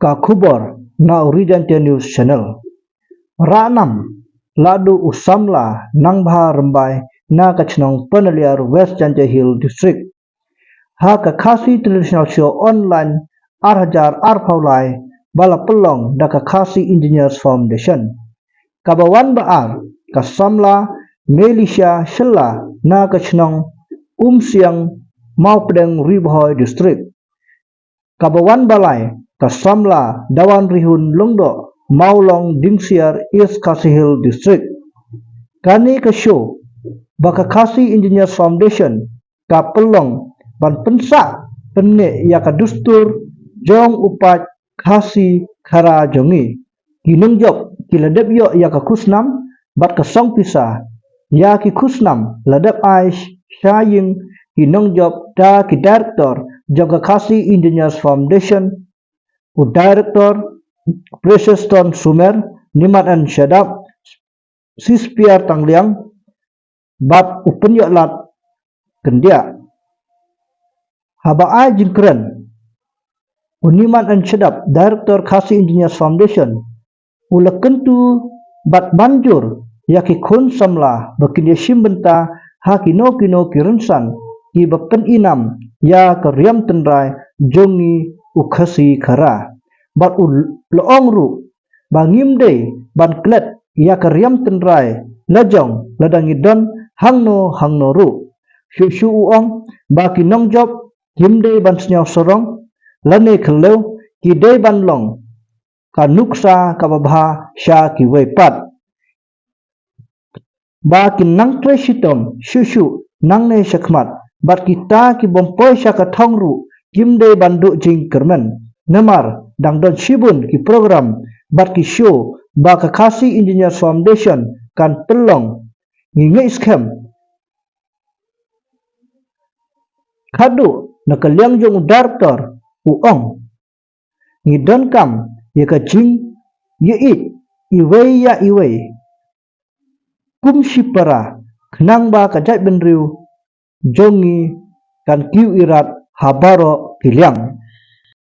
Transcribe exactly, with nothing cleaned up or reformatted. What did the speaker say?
Ka khubor na u Ri Jaintia News Channel. Ranam, la duh u samla nang bha rymbai na ka chnong Panaliar, West Jaintia Hill District, ha ka Khasi Traditional Show Online ar hajar arphew lai ba la pynlong da ka Khasi Engineers Foundation. Kaba wan ba ar, ka samla Melisha Shylla na ka chnong Umsiang, Mawpdeng, Ri Bhoi District. Kaba wan ba lai, ka samla Dawanrihun Lyngdoh, Mawlong Dingsiar, East Khasi Hills District. Kane ka show ba ka Khasi Engineers Foundation ka pynlong ban pynsah pynneh ïa ka dustur jong u paid Khasi Khara jong ngi. Ki nongjop ki la dep ïoh ïa ka khusnam bad ka song pisa. Ïa ki khusnam la dep ai sha ïing ki nongjop da ki director jong ka Khasi Engineers Foundation, u director Precious Stone Sumer, Nimat and Shadap, Sispiar Tangliang, bad u Pynïohlad Kyndiah. Haba ai jingkren, u Nimat and Shadap, director Khasi Engineers Foundation, u la kyntu bad manjur ïa ki khun samla ba kin ïashim bynta ha kino kino ki rynsan kiba pynim ïa ka riam tynrai jong ngi u Khasi Khara. Bad u la ong ruh ba ngim dei ban klet ïa ka riam tynrai lajong lada ngi don hangno hangno ruh. Shuh shuh u ong ba ki nongjop kim dei ban sñiaw sarong lane khlem ki dei ban long ka nuksa kaba bha sha kiwei pat. Ba kin nang trei shitom shuh shuh nangne shakhmat, bad kita ki bym poi sha ka thong ruh kim dei ban duh jingkyrmen. Namar dang don shibun ki program bad ki show ba ka Khasi Engineers Foundation kan pynlong. Ngi ngeit skhem khadduh na ka liang jong u director, u ong ngi donkam ïa ka jingïeit iwei ïa iwei kum shipara khnang ba ka jaitbynriew jong ngi kan kiew irat ha baroh ki liang.